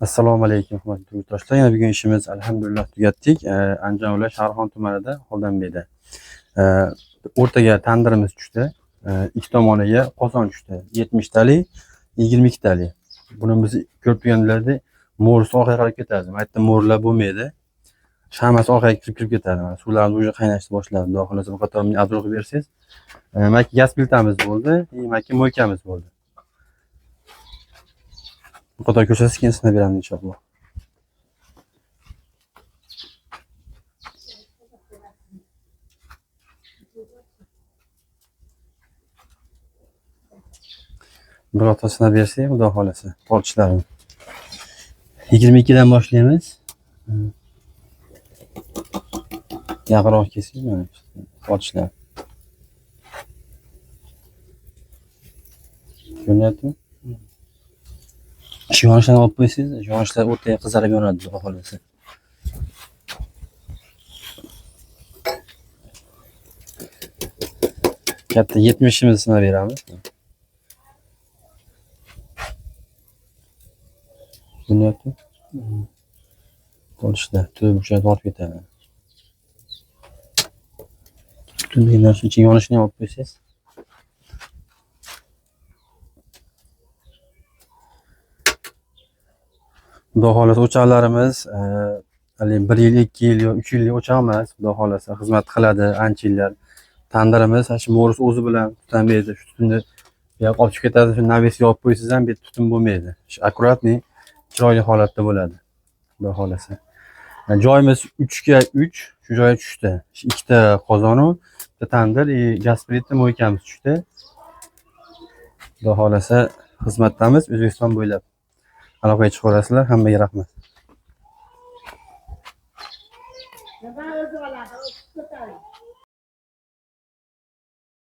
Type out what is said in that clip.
Assalomu alaykum, hurmatli yurtdoshlar. Yana bugun ishimiz alhamdulillah tugatdik. Andijon viloyati Shahrixon tumanida Xoldambeyda. O'rtaga tandirimiz tushdi. Ikki tomoniga qozon tushdi. 70 talik, 22 talik. Buni biz ko'rib turganlaridek mo'risi orqaga qarab ketadi. Mana yerda mo'rlar bo'lmaydi. Hammasi orqaga kirib ketadi. Mana suvlarimiz уже qaynashni boshladi. Xudo xohlasa bu qator obzor qilib bersangiz. Mana gaz plitamiz bo'ldi, mana moykamiz bo'ldi. Bu qator ko'rsatsak, keyin sinab beramiz inshaalloh. Bir qator sinab bersak, xudo xohlasa, tortishlarini. 22 dan boshlaymiz. Yaqinroq kelsak, mana tortishlar. Ko'rinyaptimi? Shu yonishlarni olib qo'ysangiz, shu yonishlar o'rtaga qizarib yonadi, xudo xohlasa. Katta 70-imizni sinab beramiz. Ko'rinyaptimi? Tortishlar, tub o'sha tortib ketadi. Tutun degan narsa ichiga yonishini ham olib qo'ysangiz. Xudo xohlasa o'choqlarimiz, hali 1 yil, 2 yil yo 3 yillik o'choq emas, xudo xohlasa xizmat qiladi ancha yillar. Tandirimiz shu mo'ris o'zi bilan tutanmaydi, shu tutunni bu yoqqa olib chiqib ketadi, shu naves yopib qo'ysangiz ham bu yerda tutun bo'lmaydi. Shu akkuratniy, chiroyli holatda bo'ladi. Xudo xohlasa. Joyimiz 3ga 3, shu joyga tushdi. Shu ikkita qozon-u, bitta tandir, gaz plita, moykamiz tushdi. Xudo xohlasa xizmatdamiz O'zbekiston bo'ylab. Aloqaga chiqaverasizlar, hammaga rahmat. Nima o'zi oladi, o'zi ko'taradi.